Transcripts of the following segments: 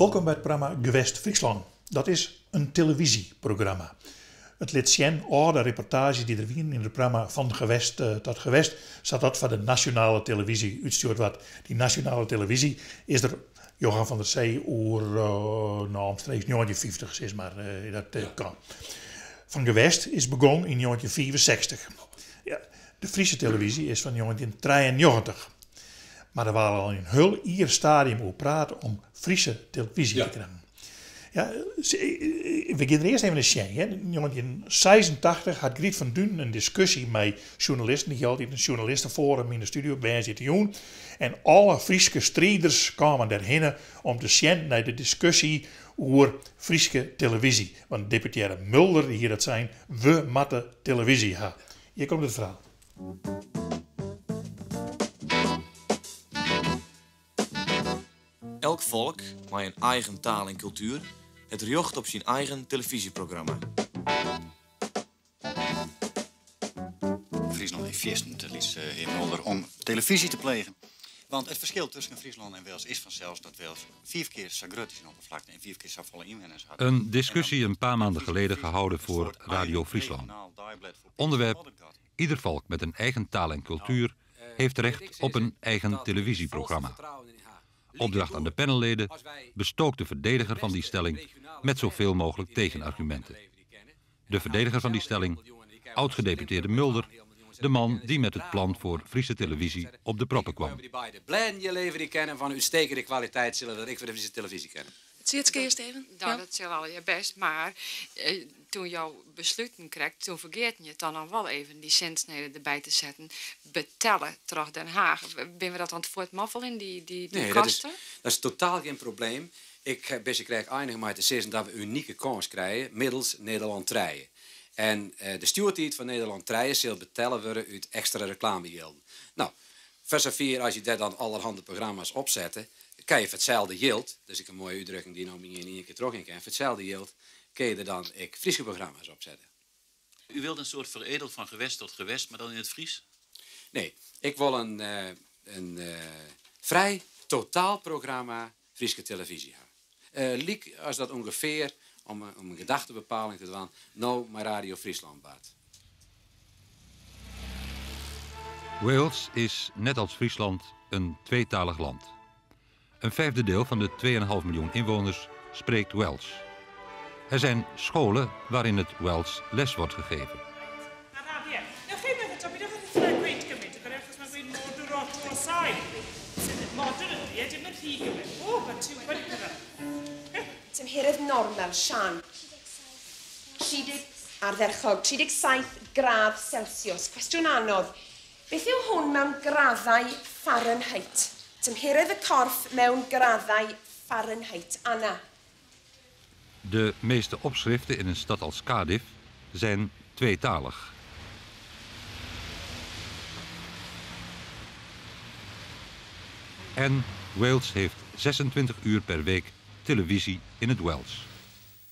Wolkom by it programma Gewest Fryslân. Dat is in televyzjeprogramma. It lit sjen âlde reportaazjes dy't der wienen yn it programma Van Gewest tot Gewest, sa't dat foar de nasjonale televyzje útstjoerd waard. Dy nasjonale televyzje is der, Johan van der Zee, oer no omstreeks 1950 sis mar, dat kan. Van Gewest is begûn yn 1965. Ja, de Fryske televyzje is fan 1993. Mar der waard al yn in hiel ier stadium oer praat om Fryske televyzje te krijen. Ja, we gean der earst even nei sjen. Yn 1986 hat Gryt van Dunen in diskusje mei sjoernalisten. Dy hie altyd in sjoernalistefoarum yn de studio op woansdeitejûn. En alle Fryske striders kamen dêrhinne om te sjen nei de diskusje oer Fryske televyzje. Want deputearre Mulder hie dat sein, we moatte televyzje ha. Hjir komt it ferhaal. Elk folk mei in eigen taal en kultuer hat rjocht op syn eigen telefyzjeprogramma. Fryslân is fierstente lyts, hear Mulder, om telefyzje te plegen. Want it ferskil tusken Fryslân en Wales is fansels dat Wales fiif kear sa grut is yn opperflakte en fiif kear safolle ynwenners hat. Een discussie een paar maanden geleden gehouden voor Radio Friesland. Onderwerp: Ieder volk met een eigen taal en cultuur heeft recht op een eigen televisieprogramma. Opdracht aan de panelleden: bestook de verdediger van die stelling met zoveel mogelijk tegenargumenten. De verdediger van die stelling, oud-gedeputeerde Mulder, de man die met het plan voor Friese televisie op de proppen kwam. Je leven die kennen van uitstekende kwaliteit zullen dat ik voor de Friese televisie kennen. Sietske earst even. Nou, dat sil allegear bêst, mar toen jo besluten krekt, toen fergeaten je it dan noch wol even dy sintsnede derby te setten, betelle troch Den Haag. Binne we dat dan fuortmoffeljen, dy, dy Nee, dat is, kosten? dat is totaal gjin probleem. Ik bin se krekt einige mei te sizzen dat we unike kâns krije middels Nederlân trije. En de stjoertiid fan Nederlân trije sil betelle wurde út ekstra reklamejilden. No, foar safier as je dêr dan allerhande programma's opsette, kinne je foar itselde jild, dat is ek in moaie útdrukking dy't no my yn ien kear trochgean kin, foar itselde jild kinne je der dan ek Fryske programma's opsette. U wilt in soart veredeld van gewest tot gewest, mar dan yn it Frysk? Nee, ik wol in, in frij totaalprogramma Fryske televyzje ha. Lyk as dat ûngefear, om in gedachtebepaling te dwaan, no mei Radio Fryslân bart. Wales is, net als Friesland, een tweetalig land. Een vijfde deel van de 2,5 miljoen inwoners spreekt Welsh. Er zijn scholen waarin het Welsh les wordt gegeven. Newch chi meddwl, Tomi, dewch chi gweud gymaint, achos mae'n gweud modurotosau. Sydd modern ydy, e, dim yn rhy gymaint. O, mae tiwbed i cyrraedd. Tymheredd normal, Sian. 30 ardderchog, 37 gradd Celsius. Cwestiwn anodd. Beth yw hwn mewn graddau Fahrenheit? Tymheredd y corff mewn graddau Fahrenheit. Anna. De meeste opschriften in een stad als Cardiff zijn tweetalig. En Wales heeft 26 uur per week televisie in het Welsh.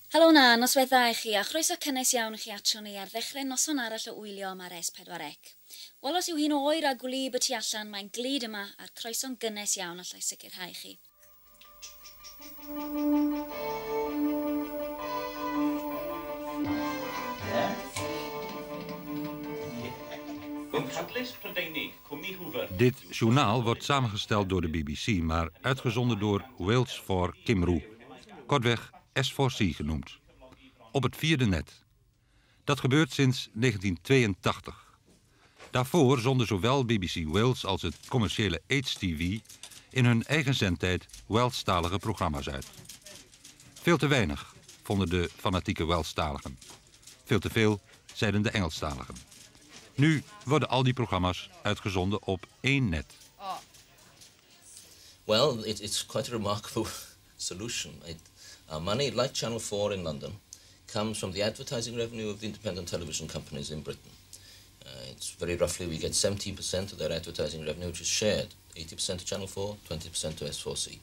Helo 'na, noswaith dda i chi, a chroeso cynnes iawn i chi ato ni ar ddechrau noson arall o wylio yma ar S4C. Wel os yw hi'n oer a gwlyb y tu allan, mae'n glud yma a'r croeso'n gynnes iawn allai sicrhau chi. Dit journaal wordt samengesteld door de BBC, maar uitgezonden door Wales for Cymru. Kortweg S4C genoemd. Op het vierde net. Dat gebeurt sinds 1982. Daarvoor zonden zowel BBC Wales als het commerciële HTV in hun eigen zendtijd Welshtalige programma's uit. Veel te weinig, vonden de fanatieke Welstaligen. Veel te veel, zeiden de Engelstaligen. Nu worden al die programma's uitgezonden op één net. Well, it's quite a remarkable solution. Our money, like Channel 4 in London, comes from the advertising revenue of the independent television companies in Britain. It's very roughly we get 17% of their advertising revenue, which is shared, 80% to Channel 4, 20% to S4C.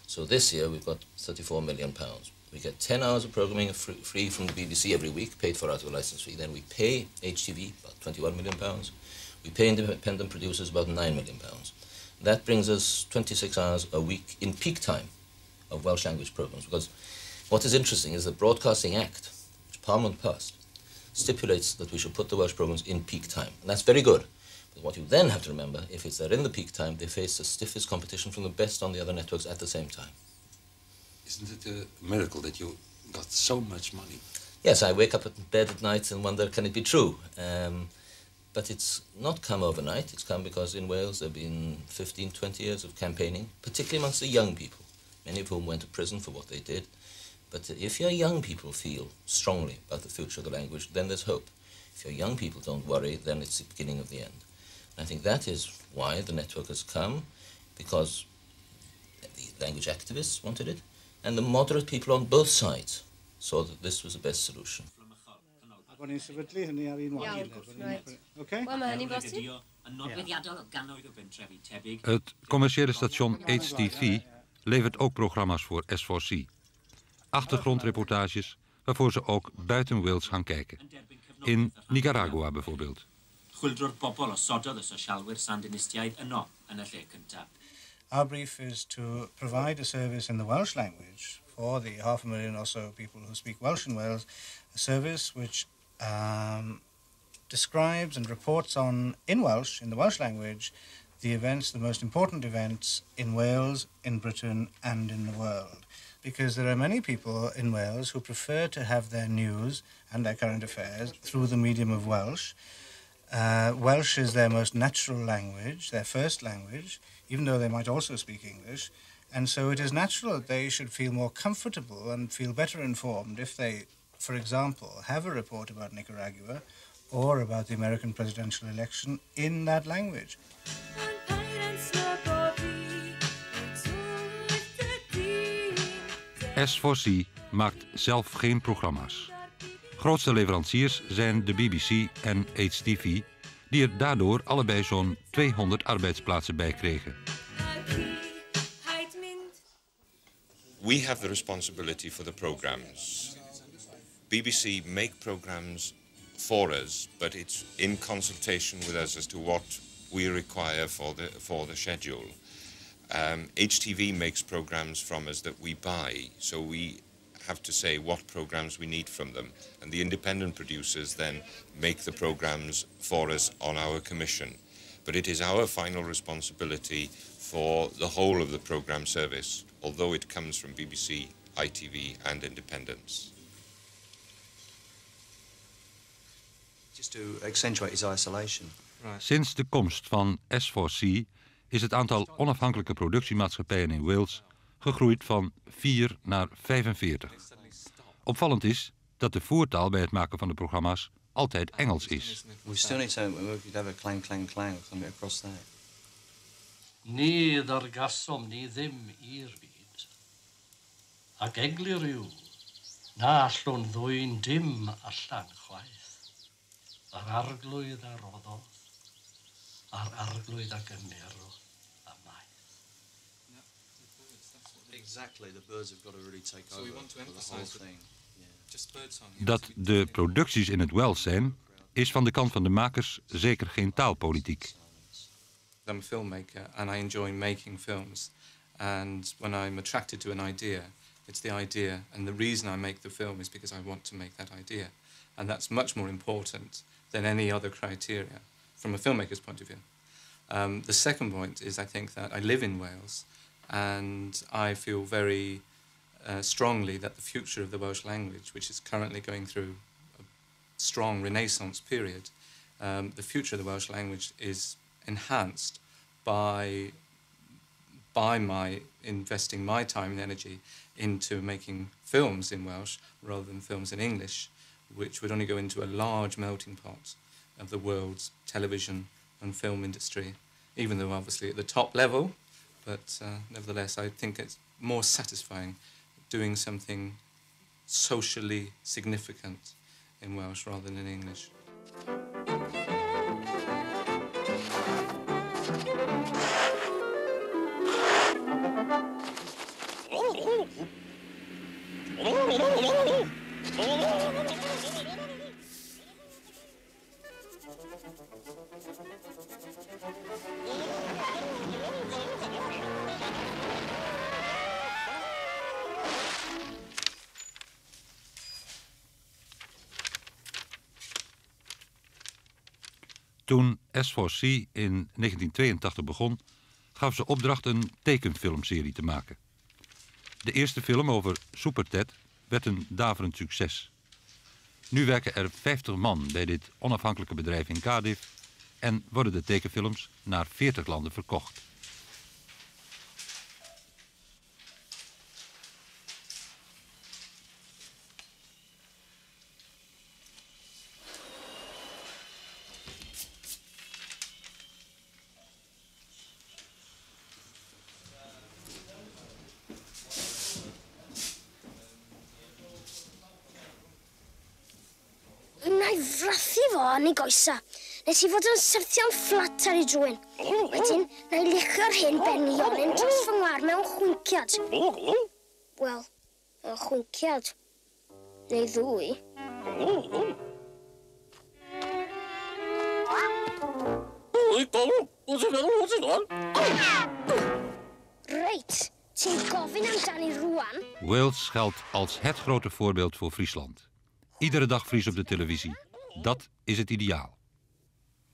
So this year we've got 34 million pounds. We get 10 hours of programming free from the BBC every week, paid for out of a license fee. Then we pay HTV about 21 million pounds. We pay independent producers about 9 million pounds. That brings us 26 hours a week in peak time of Welsh language programs because what is interesting is the Broadcasting Act, which Parliament passed, stipulates that we should put the Welsh programs in peak time. And that's very good. But what you then have to remember, if it's they're in the peak time, they face the stiffest competition from the best on the other networks at the same time. Isn't it a miracle that you got so much money? Yes, I wake up in bed at night and wonder, can it be true? Um, but it's not come overnight. It's come because in Wales there have been 15, 20 years of campaigning, particularly amongst the young people, many of whom went to prison for what they did. But if your young people feel strongly about the future of the language, then there's hope. If your young people don't worry, then it's the beginning of the end. And I think that is why the network has come, because the language activists wanted it, and the moderate people on both sides saw that this was the best solution. Bod ni'n sefydlu hynny ar un Iawn, reit. Okay? Wel, mae hynny'n bosib. Het commerciële station HTV levert ook programma's voor S4C. Achtergrondreportages waarvoor ze ook buiten Wales gaan kijken. In Nicaragua bijvoorbeeld. Chwyldro'r bobl osododd y sosialwyr Sandinistiaid yno yn y lle cyntaf. Our brief is to provide a service in the Welsh language for the half a million or so people who speak Welsh in Wales, a service which um, describes and reports on, in Welsh, in the Welsh language, the events, the most important events in Wales, in Britain, and in the world. Because there are many people in Wales who prefer to have their news and their current affairs through the medium of Welsh. Welsh is their most natural language, their first language, even though they might also speak English. And so it is natural that they should feel more comfortable and feel better informed if they, for example, have a report about Nicaragua or about the American presidential election in that language. S4C maakt zelf geen programma's. Grootste leveranciers zijn de BBC en HTV, die er daardoor allebei zo'n 200 arbeidsplaatsen bij kregen. We have the responsibility for the programs. BBC make programs for us, but it's in consultation with us as to what we require for the, for the schedule. Um, HTV makes programs from us that we buy, so we have to say what programs we need from them. And the independent producers then make the programs for us on our commission. But it is our final responsibility for the whole of the program service, although it comes from BBC, ITV and Independence. Just to accentuate his isolation. Right. Sinds de komst van S4C is het aantal onafhankelijke productiemaatschappijen in Wales gegroeid van 4 naar 45. Opvallend is dat de voertaal bij het maken van de programma's altijd Engels is. We still need to we could have a clang clang clang something across that. Ni ddargasom ni ddim i'r byd. Ac eglur yw, na allwn ddwyn dim allan chwaith. Yr arglwydd a roddodd, a'r arglwydd a gymerodd ymaith. Exactly, the birds have got to really take So we over want to for the whole emphasize thing. Just birdsong. Dat de producties in het Welsh zijn, is van de kant van de makers zeker geen taalpolitiek. I'm a filmmaker and I enjoy making films. And when I'm attracted to an idea, it's the idea. And the reason I make the film is because I want to make that idea. And that's much more important than any other criteria from a filmmaker's point of view. Um, the second point is I think that I live in Wales and I feel very uh, strongly that the future of the Welsh language, which is currently going through a strong renaissance period, um, the future of the Welsh language is enhanced by by my investing my time and energy into making films in Welsh rather than films in English, which would only go into a large melting pot of the world's television and film industry, even though obviously at the top level, but uh, nevertheless, I think it's more satisfying doing something socially significant in Welsh rather than in English. Toen S4C in 1982 begon, gaf ze opdracht een tekenfilmserie te maken. De eerste film over Superted werd een daverend succes. Nu werken er 50 man bij dit onafhankelijke bedrijf in Cardiff en worden de tekenfilms naar 40 landen verkocht. Wna i frathu fo yn ei goesa, nes i fod yn syrthio'n fflat ar ei drwyn. Wedyn, na i luchio'r hen benionyn dros fy ngwar mewn chwinciad. Wel, mewn chwinciad. Neu ddwy. Reit, ti'n gofyn amdani rwan? Wales geldt als het grote voorbeeld voor Friesland. Iedere dag Fries op de televisie, dat is het ideaal.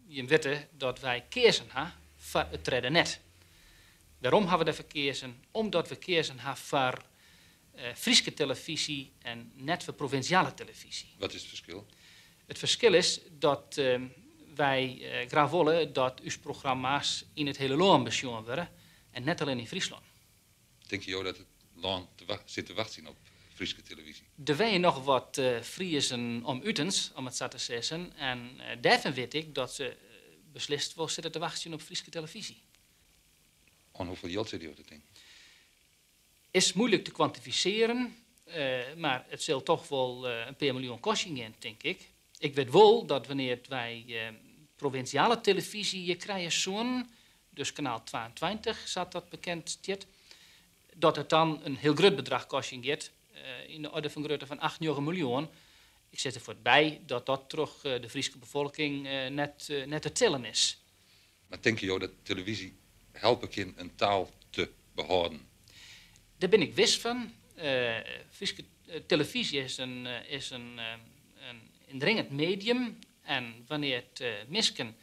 Jim witte dat wy keazen ha foar it tredde net. Wêrom ha we derfoar keazen? Omdat we keazen ha foar Fryske telefyzje en net foar provinsjale telefyzje. Wat is it ferskil? It ferskil is dat wy graach wolle dat ús programma's yn it hiele lân besjoen wurde en net allinne yn Fryslân. Tinke jo dat it lân sit te wachtsjen op Fryske televyzje? Der wenje noch wat Friezen om utens, om it sa te sizzen, en dêrfan wit ik dat se beslist wol sitte te wachtsjen op Fryske televyzje. Oan hoefolle jild sitte jo te tinken? Is moeilik te kwantifisearjen, mar it sil toch wol in pear miljoen kostjen gean, tink ik. Ik wit wol dat wannear't wy provinsjale televyzje krije soenen, dus kanaal 22, sa't dat bekend stiet, dat it dan in hiel grut bedrach kostjen giet, yn de oarder fan grutte fan acht, njoggen miljoen. Ik sis der fuort by dat dat troch de Fryske befolking net te tillen is. Mar tinke jo dat televyzje helpe kin in taal te behâlden? Dêr bin ik wis fan. Fryske televyzje is in yndringend medium en wannear't minsken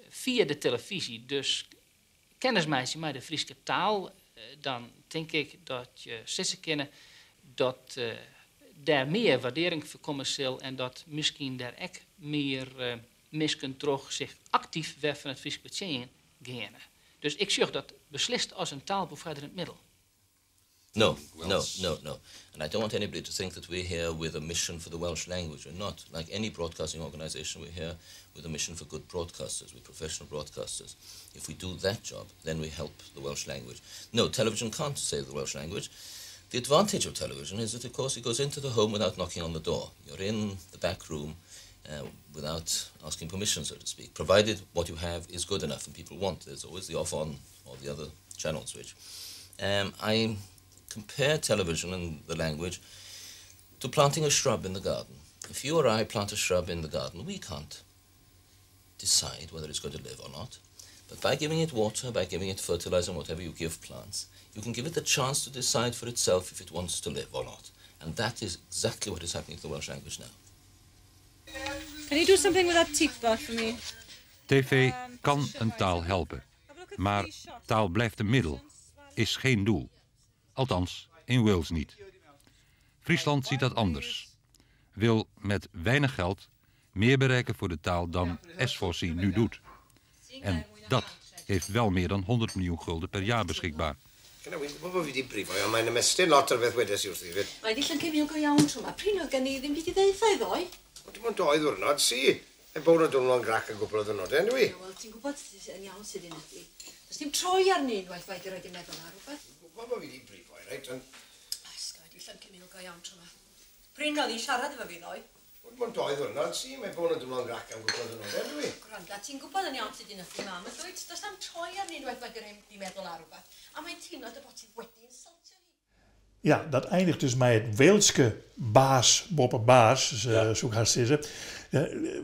fia de televyzje dus kennis meitsje mei de Fryske taal, dan tink ik dat je sizze kinne dat dêr mear waardearring foar komme sil en dat miskien dêr ek mear minsken troch sich aktyf wer fan it Frysk betsjinjen geane. Dus ik sjoch dat beslist as in taalbefoarderend middel. No, no, no, no. And I don't want anybody to think that we're here with a mission for the Welsh language. We're not. Like any broadcasting organisation, we're here with a mission for good broadcasters, with professional broadcasters. If we do that job, then we help the Welsh language. No, television can't save the Welsh language. The advantage of television is that, of course, it goes into the home without knocking on the door. You're in the back room without asking permission, so to speak, provided what you have is good enough and people want. There's always the off-on or the other channel switch. I compare television and the language to planting a shrub in the garden. If you or I plant a shrub in the garden, we can't decide whether it's going to live or not. But by giving it water, by giving it fertilizer, whatever you give plants, you can give it the chance to decide for itself if it wants to live or not. And that is exactly what is happening to the Welsh language now. Can you do something with that teapot for me? TV kan een taal helpen, maar taal blijft een middel, is geen doel. Althans, in Wales niet. Friesland ziet dat anders. Wil met weinig geld meer bereiken voor de taal dan S4C nu doet. En dat heeft wel meer dan 100 miljoen gulden per jaar beschikbaar. Gyna, wi'n gwybod bod fi 'di brifo hi, ond mae'n ymestyn lot ar beth wedes i wrthi 'fyd. Mae 'di llyncu fi yn go iawn tro 'ma. Prin oedd gen i ddim byd i ddeutha i ddoe. O, dim ond dou ddiwrnod, si. Heb bod yn dwrnod grac yn gwpl o ddiwrnodau, yndyw i? Ie, wel, ti'n gwybod yn iawn sut un ydi. Does dim troi arni unwaith mae 'di rhoi 'i meddwl ar rhywbeth. Fi'n gwybod bod fi 'di brifo hi, reit, ond... Oes, mae 'di llyncu mi yn go iawn tro 'ma. Prin oedd hi'n siarad efo fi ddoe. O, dim ond dou ddiwrnod, si. Mae bod yn dwrnod grac am gwpl o ddiwrnodau, yndyw i? Gwranda, ti'n gwybod yn iawn sut un ydi mam, yn dwyt? Does na'm troi arni unwaith mae 'di rhoi 'i meddwl ar rhywbeth, a mae'n teimlo dy bod ti wedi insultio hi. Ja, dat eindigt dus mei it Waleske baas boppe baas, soe ik hast sizze.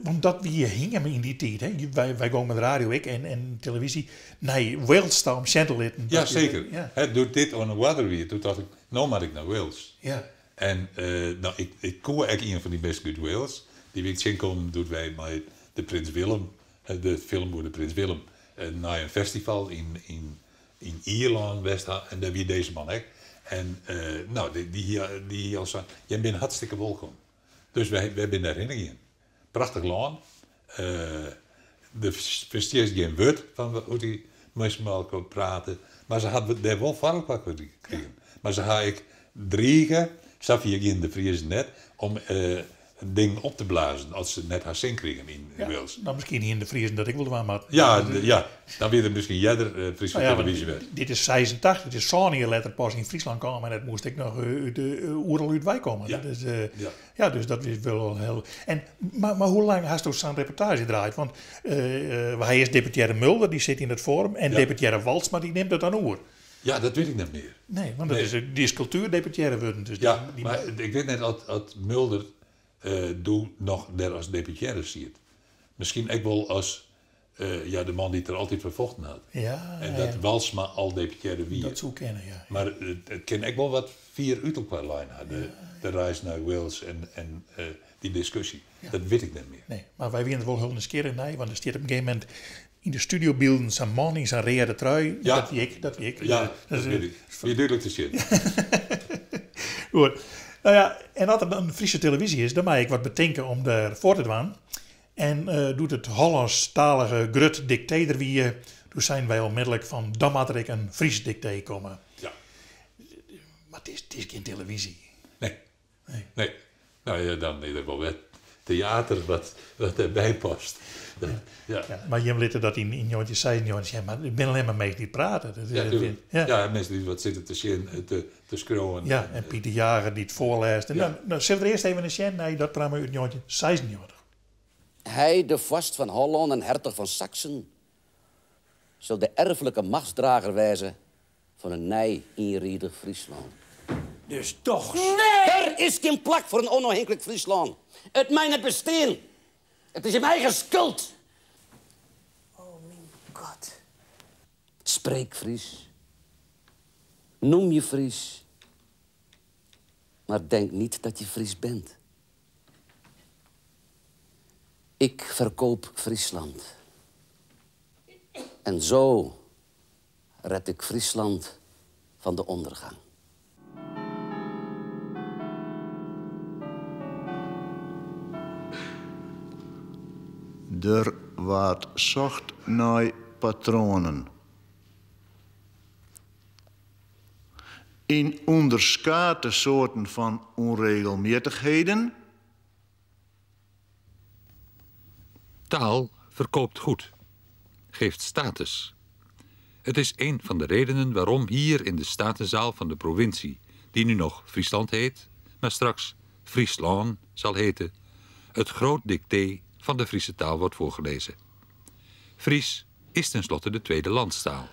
Want dat wie hinge yn dy tiid. Hè. Wy gongen mei de radio ek en televyzje nei Wales ta om sjen te litten. Ja, seker. Hè, doe't dit oan 'e oarder wie, doe tocht ik, no moat ik nei Wales. En no, ik koe ek ien fan dy minsken út Wales. Dy wie ik tsjinkommen doe't wy mei de Prins Willem De film oer de Prins Willem nei in festival yn, yn, yn Ierlân west ha en dêr wie dizze man ek. En no, dy, dy hie, dy hie al sein, jim binne hartstikke wolkom. Dus wy, wy binne dêrhinne gien. Prachtich lân. Do ferstiest gjin wurd fan hoe't dy minsken mei elkoar prate, mar se hawwe dêr wol foar elkoar krigen. Mar se ha ek drige, safier gienen de Friezen net, om dingen op te blazen as se net har sin krigen yn Wales. No, miskien hienen de Friezen dat ek wol dwaan moatten. Ja, ja, dan wie der miskien earder Fryske televyzje west. Dit is 86, it is sân jier letter pas yn Fryslân kaam en it moast ek noch út, oeral út wei komme. Ja. Dat is, ja, dus dat is wol hiel. En, mar, mar hoe lang hasto sa'n reportaazje draaid? Want hy is deputearre Mulder, dy sit yn it foarum, en deputearre Walsma dy nimt it dan oer. Ja, dat wit ik net mear. Nee, want dat is, dy is kultuerdeputearre wurden. Dus ja, mar ik wit net oft Mulder doe noch dêr as deputearre siet. Miskien ek wol as ja, de man dy't der altyd foar fochten hat. En dat Walsma al deputearre wie. Dat soe kinne, ja. Mar it kin ek wol wat fier út elkoar lein ha, de reis nei Wales en dy diskusje. Dat wit ik net mear. Nee, mar wy wiene der wol hiel nijsgjirrich nei, want der stiet op in gegeven momint yn de studiobylden sa'n man yn sa'n reade trui. Ja. Dat wie ik, dat wie ik. Ja, dat wit ik. Wie dúdlik te sjen. Goed. No ja, en as der dan Fryske televyzje is, dan mei ik wat betinke om der foar te dwaan. En doe't it Hollânsktalige grut diktee der wie, doe seinen wy onmiddellik fan dan moat der ek in Frysk diktee komme. Mar it is gjin televyzje. Nee. Nee. No ja, dan is der wol wer teater wat dêrby past. Ja. Ja, mar jim litte dat yn 1996 sjen, mar it binne allinne mar minsken dy't prate. Dat Ja, tuurlijk. Ja. Ja, minsken dy't wat sitte te sjen, te skriuwen. Ja, en Piet de Jager dy't foarlêst. En dan, dan sille we der earst even nei sjen nei dat programma út 1996. Hy, de foarst fan Hollân en hertoch fan Saksen, sil de erflike machtsdrager wêze fan in nij ienriedich Fryslân. Dus dochs. Nee! Der is gjin plak foar in ûnôfhinklik Fryslân. It mei net bestean. It is jim eigen skuld. Oh myn God. Spreek Fries. Noem je Fries. Maar denk niet dat je Fries bent. Ik verkoop Friesland. En zo red ik Friesland van de ondergang. Der waard socht nei patroanen. Yn ûnderskate soarten fan ûnregelmjittichheden. Taal verkoopt goed, geeft status. Het is een van de redenen waarom hier in de Statenzaal van de provincie, die nu nog Friesland heet, maar straks Fryslân zal heten, het groot dictee van de Friese taal wordt voorgelezen. Fries is tenslotte de tweede landstaal.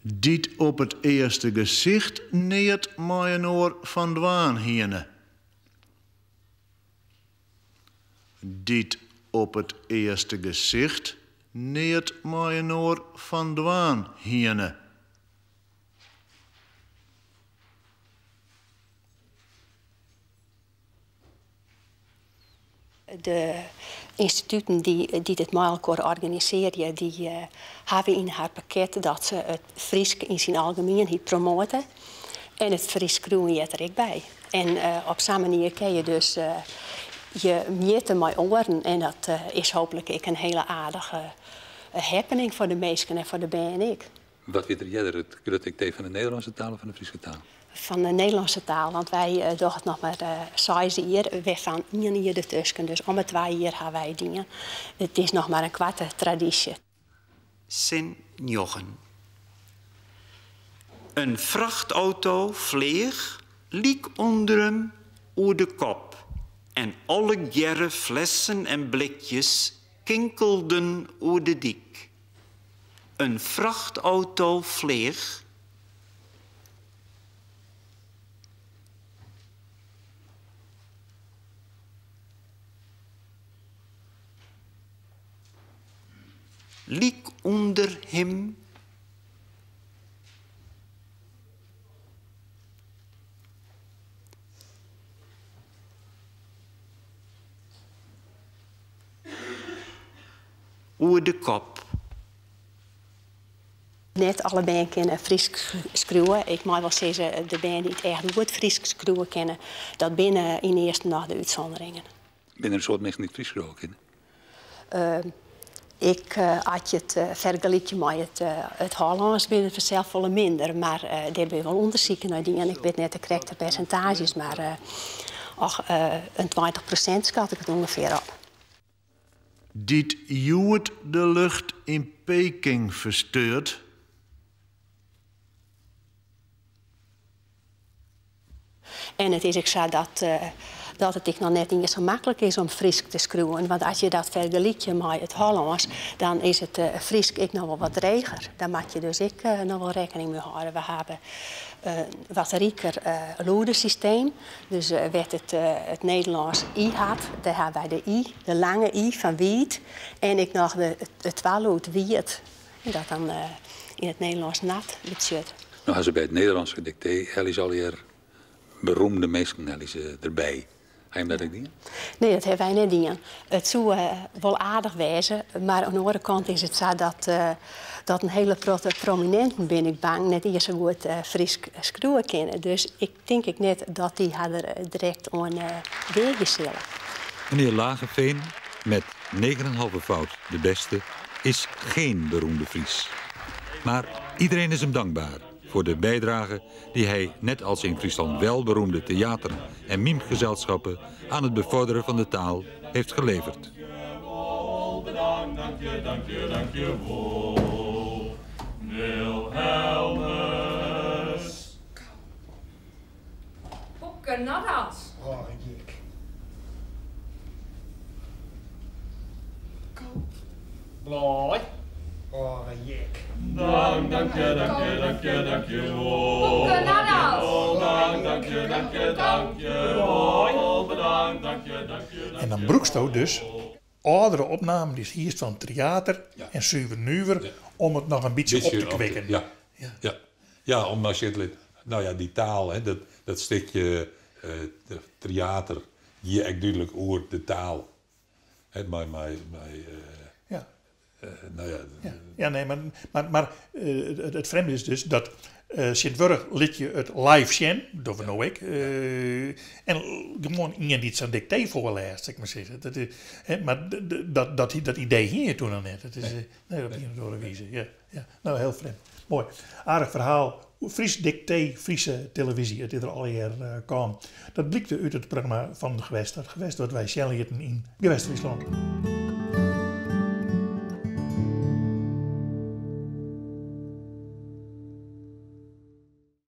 Dy't op it earste gesicht neat mei-inoar fan dwaan hiene. Dy't op it earste gesicht neat mei-inoar fan dwaan hiene. De ynstituten dy't it mei elkoar organisearje, dy hawwe yn har pakket dat se it Frysk yn syn algemienheid promoate. En it Frysk skriuwen heart der ek by. En op sa'n manier kinne je dus je mjitte mei oaren en dat is hooplik ek in hiele aardige happening foar de minsken en foar de bern ek. Wat wie der earder, it grut diktee fan de Nederlânske taal of fan de Fryske taal? Fan de Nederlânske taal, want wy dogge it noch mar seis jier, wêrfan ien jier dertusken. Dus om 'e twa jier ha wy dien. It is noch mar in koarte tradysje. Sin njoggen. In frachtauto fleach lyk ûnder him oer de kop en allegearre flessen en blikjes kinkelden oer de dyk. In frachtauto fleach. Lyk ûnder him. Oer de kop. Net alle bern kinne Frysk skriuwe. Ik mei wol sizze, de bern dy't echt goed Frysk skriuwe kinne, dat binne ynearsten noch de útsûnderingen. Binne der in soad minsken dy't Frysk skriuwe kinne? Ik, as je it fergelykje mei it Hollânsk, binne it fansels folle minder. Mar dêr binne wol ûndersiken nei dien. Ik wit net de krekte persintaazjes, mar och, in 20% skat ik it ûngefear op. Dy't hjoed de lucht yn Peking fersteurt. En it is ek sa dat dat it ek noch net iens sa maklik is om Frysk te skriuwen. Want as je dat fergelykje mei it Hollânsk, dan is it Frysk ek noch wol wat dreger. Dêr moatte je dus ek noch wol rekkening mei hâlde. We hawwe in wat riker lûdesysteem. Dus wêr't it it Nederlânsk i hat, dêr hawwe wy de i, de lange i fan wiid. En ek noch de it twalûd wiet, dat dan yn it Nederlânsk nat betsjut. No ha se by it Nederlânske diktee helje se allegear beroemde minsken helje se derby. Ha jim dat ek dien? Nee, dat hawwe wy net dien. It soe wol aardich wêze, mar oan de oare kant is it sa dat dat in hiele protte promininten, bin ik bang, net iens sa goed Frysk skriuwe kinne. Dus ik tink ek net dat dy har der direkt oan weagje sille. Meneer Lageveen, met 9,5 fout de beste, is geen beroemde Fries. Maar iedereen is hem dankbaar voor de bijdrage die hij, net als in Friesland wel beroemde theater- en mimegezelschappen, aan het bevorderen van de taal heeft geleverd. Bedankt, dank je, dank je, dank je wel. Wilhelmus. Poepke Nathals. Oh, jik. Blij. Oh, jik. Dank, dank je, dank je, dank je, dank je wel. Poepke Nathals. Dank, dank je, dank je, dank je wel. Bedankt, dank je, dank je, dank En dan brûksto dus âldere opnamen dy'tst hiest fan Tryater en Suver Nuver om it noch in bytsje op te kwikken. Ja, ja. Ja, om as je it, no ja, dy taal, hè, dat, dat stikje Tryater gie ek dúdlik oer de taal. Hè, mei, mei, mei no ja. Ja, ja, nee, mar, mar, mar it frjemde is dus dat tsjintwurdich lit je it live sjen, dogge we no ek, en gewoan ien dy't sa'n diktee foarlêst, sil ik mar sizze. Dat is, hè, mar dat, dat, dat idee hie je toen noch net. Dat is, nee, op ien of oare wize, ja, ja. No, hiel frjemd. Moai. Aardich ferhaal. Frysk diktee, Fryske televyzje, it is der allegear kaam. Dat blykte út it programma Fan Gewest tot Gewest, dat wy sjen lieten yn Gewest Fryslân.